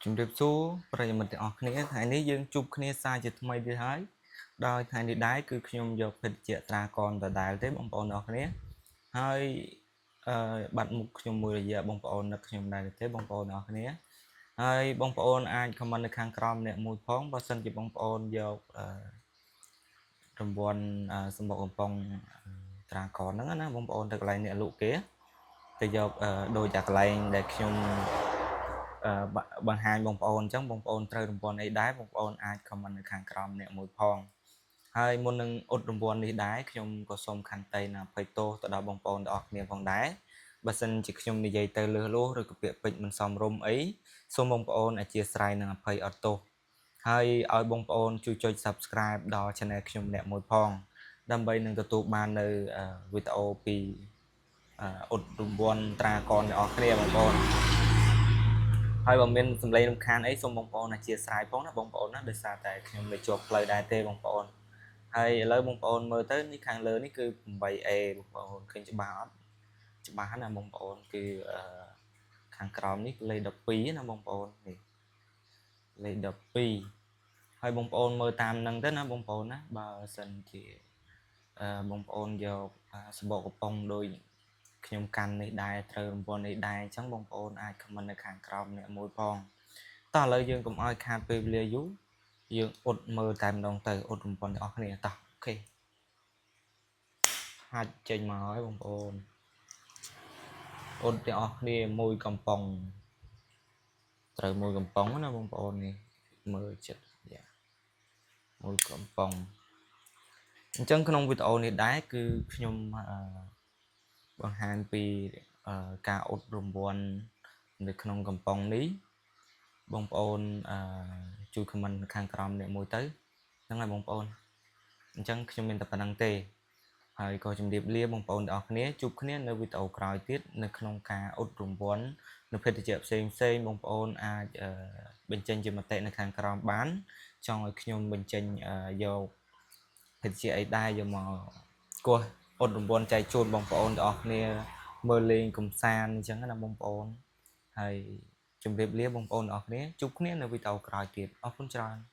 ជំរាបសួរប្រិយមិត្តទាំងអស់គ្នាថ្ងៃនេះយើងជួបគ្នាសារជាថ្មីទៀតហើយដោយថ្ងៃនេះដែរគឺខ្ញុំយកភេទជ្ជៈត្រាកនដដែលទេបងប្អូនទាំងអស់គ្នាហើយអឺបាត់មុខខ្ញុំមួយរយៈបងប្អូននឹកខ្ញុំដែរទេបងប្អូនទាំងអស់គ្នាហើយបងប្អូនអាច comment នៅខាងក្រោមអ្នកមួយផងបើសិនជាបងប្អូនយករង្វាន់សម្បុកកំប៉ុងត្រាកនហ្នឹងណាបងប្អូនទៅកន្លែងអ្នកលក់គេទៅយកដូចតែកន្លែងដែលខ្ញុំបង្ហាញបងប្អូនអញ្ចឹងបងប្អូនត្រូវរង្វាន់អីដែរបងប្អូនអាច comment នៅខាងក្រោមអ្នកមួយផងហើយមុននឹងអ៊ុតរង្វាន់នេះដែរខ្ញុំក៏សូមខន្តីនិងអភ័យទោសទៅដល់បងប្អូនទាំងអស់គ្នាផងដែរបើសិនជាខ្ញុំនិយាយទៅលើសលួសឬក៏ពាក្យពេចន៍មិនសមរម្យអីសូមបងប្អូនអធ្យាស្រ័យនិងអភ័យអត់ទោសហើយឲ្យបងប្អូនជួយចុច Subscribe ដល់ Channel ខ្ញុំម្នាក់មួយផងដើម្បីនឹងទទួលបាននៅវីដេអូពីអ៊ុតរង្វាន់ត្រាកនទាំងអស់គ្នាបងប្អូនហើយបើមានសំឡេងរំខានអីសូមបងប្អូនអធ្យាស្រ័យផងណាបងប្អូនណាដោយសារតែខ្ញុំនៅជាប់ផ្លូវដែរទេបងប្អូនហើយឥឡូវបងប្អូនមើលទៅនេះខាងលើនេះគឺ 8A បងប្អូនឃើញច្បាស់អត់ច្បាស់ណាបងប្អូនគឺខាងក្រោមនេះលេខ12ណាបងប្អូននេះលេខ12ហើយបងប្អូនមើលតាមនឹងទៅណាបងប្អូនណាបើសិនជាបងប្អូនយកសបកកំប៉ុងដូចខ្ញុំកាន់នេះដែរត្រូវរង្វាន់នេះដែរអញ្ចឹងបងប្អូនអាច comment នៅខាងក្រោមអ្នកមួយផងតោះឥឡូវយើងកុំឲ្យខាតពេលវេលាយូរយើងអ៊ុតមើលតែម្ដងទៅអ៊ុតរង្វាន់ទាំងអស់គ្នាតោះOK ហាច់ចេញមកហើយបងប្អូនអ៊ុតទាំងអស់គ្នាមួយកំប៉ុងត្រូវមួយកំប៉ុងណាបងប្អូននេះមើលចិត្តយ៉ាមួយកំប៉ុងអញ្ចឹងក្នុងវីដេអូនេះដែរគឺខ្ញុំអឺបង្ហាញពីការអ៊ុតរង្វាន់នៅក្នុងកំប៉ុងនេះបងប្អូនអឺជួយ comment ខាងក្រោមអ្នកមួយទៅហ្នឹងហើយបងប្អូនអញ្ចឹងខ្ញុំមានតែប៉ុណ្្នឹងទេហើយក៏ជម្រាបលាបងប្អូនទាំងអស់គ្នាជួបគ្នានៅវីដេអូក្រោយទៀតនៅក្នុងការអ៊ុតរង្វាន់នៅភេទជ្ជៈផ្សេងផ្សេងបងប្អូនអាចបញ្ចេញជាមតិនៅខាងក្រោមបានចង់ឲ្យខ្ញុំបញ្ចេញយកភេទជ្ជៈអីដែរយកមកគោះអ៊ុតរង្វាន់ចែកជូនបងប្អូនទាំងអស់គ្នាមើលលេងកំសាន្តអញ្ចឹងណាបងប្អូនហើយជម្រាបលាបងប្អូនទាំងអស់គ្នាជួបគ្នានៅវីដេអូក្រោយទៀតអរគុណច្រើន។